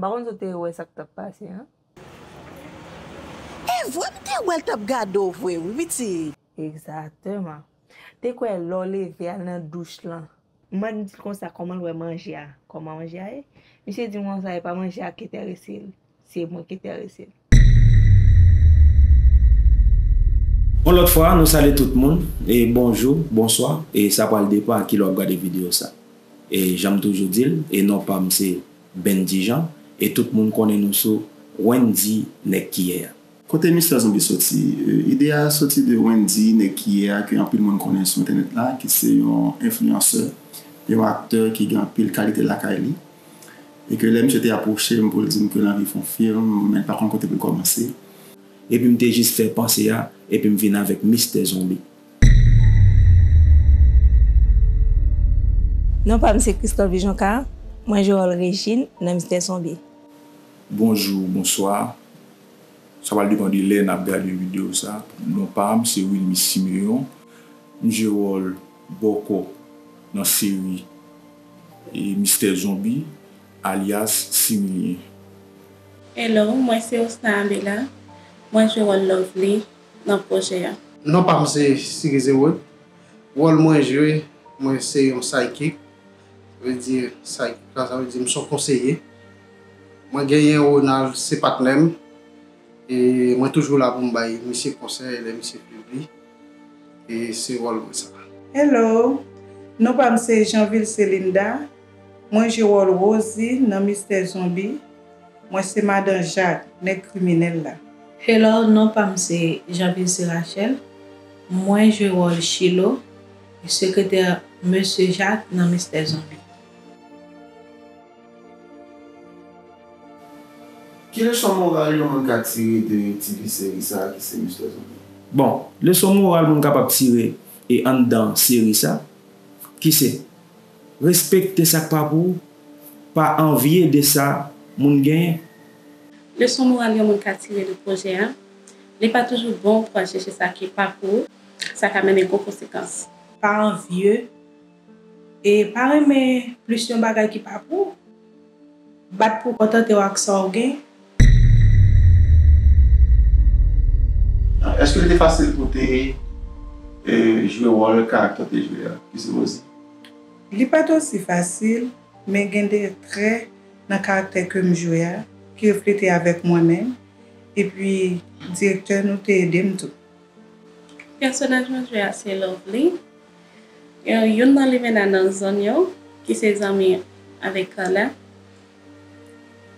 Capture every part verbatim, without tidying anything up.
Pa konn si w te wè sa k t ap pase an. E vre, m te wè l t ap gade w vre, wi, pitit. Egzakteman. Te kwè lè w leve al nan douch lan. M mande l konsa kòman l wè manje a, kòman manje a ye. Misye di m konsa e pa manje a ki enterese l, se mwen ki enterese l. Yon lòt fwa, nou salye tout moun, e bonjou, bonswa, e sa pral depann a kilè w ap gade videyo sa. E jan m toujou di l, e non pa m se Bendy Jean, e tout moun konnen nou sou Wendy Nèg Kiyè a. Kote Mistè Zonbi soti? Ide a soti de Wendy, nèg kiyè a, ke anpil moun konnen sou entènèt la, ki se yon enfliyansè, yon aktè ki gen anpil kalite lakay li. E ke lè misye te apwoche m pou l di m ke l anvi fè yon fim, men l pa konn kote pou l kòmanse. Epi m te jis fè panse a, epi m vin avèk Mistè Zonbi. Non pa m se Christelle Vijonka, mwen jwe wòl Régine nan Mistè Zonbi. Bonjou, bonswa. Sa pral depann de lè n ap gade videyo sa. Non pa m se Wilmy Siméon. M jwe wòl Bòkò nan seri e Mistè Zonbi alyas Similyen. Hello, mwen se Osna Abela. Mwen jwe wòl Lovely nan pwojè a. Non pa m se Siri Zewod. Wòl mwen jwe, mwen se yon psychic. Sa vle di, psychic la, sa vle di m se yon konseye. Mwen genyen Ronald, se patnè m. E mwen toujou la pou m bay misye konsèy lè misye febli. E se wòl mwen sa. Hello, non pa m se Janvil Selinda. Mwen jwe wòl Rosie nan Mistè Zonbi. Mwen se madan Jak, nèg kriminèl la. Hello, non pa m se Janvil se Rachel. Mwen jwe wòl Chilo, sekretè Mesye Jak nan Mistè Zonbi. Ki leson moral yon moun ka tire de TV seri sa a ki se Mistè Zonbi? Bon, leson moral moun kapab tire e anndan seri sa, ki se, respekte sa k pa pou ou, pa anvye de sa moun genyen. Leson moral yon moun ka tire de pwojè a, li pa toujou bon pou al chèche sa ki pa pou ou, sa ka mennen gwo konsekans. Pa anvye, e pa renmen plis yon bagay ki pa pou ou. Bat pou kontante w ak sa w gen. Èske li te fasil pou te e, jwe wòl karaktè w te jwe a, ki se Rosie? Li pa t osi fasil, men gen de trè nan karaktè ke m jwe a ki reflete avèk mwen menm, epi direktè nou te ede m tou. Pèsonaj mwen jwe a se Lovely, youn nan limena nan zòn yo ki se zanmi avèk Carla.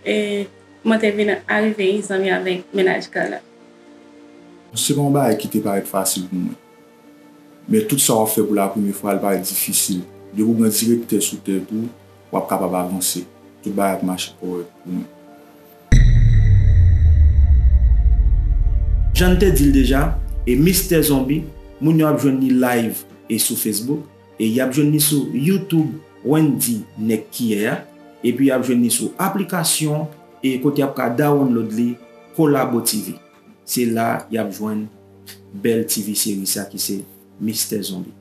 E mwen te vin arive zanmi avèk mennaj Carla. Se pa yon bagay ki te parèt fasil pou mwen. Men tout sa w ap fè pou la premye fwa, l parèt difisil. Depi w gen direktè sou tèt ou, w ap kapab avanse. Tout bagay ap mache kòrèk pou mwen. Jan n te di l deja, e Mistè Zonbi, moun yo ap jwenn li live e sou Facebook, e y ap jwenn li sou YouTube Wendy Nèg Kiyè a, epi y ap jwenn li sou aplikasyon e kote y ap ka download li Kolabo TV. Se la y ap jwenn bèl TV seri sa ki se Mistè Zonbi.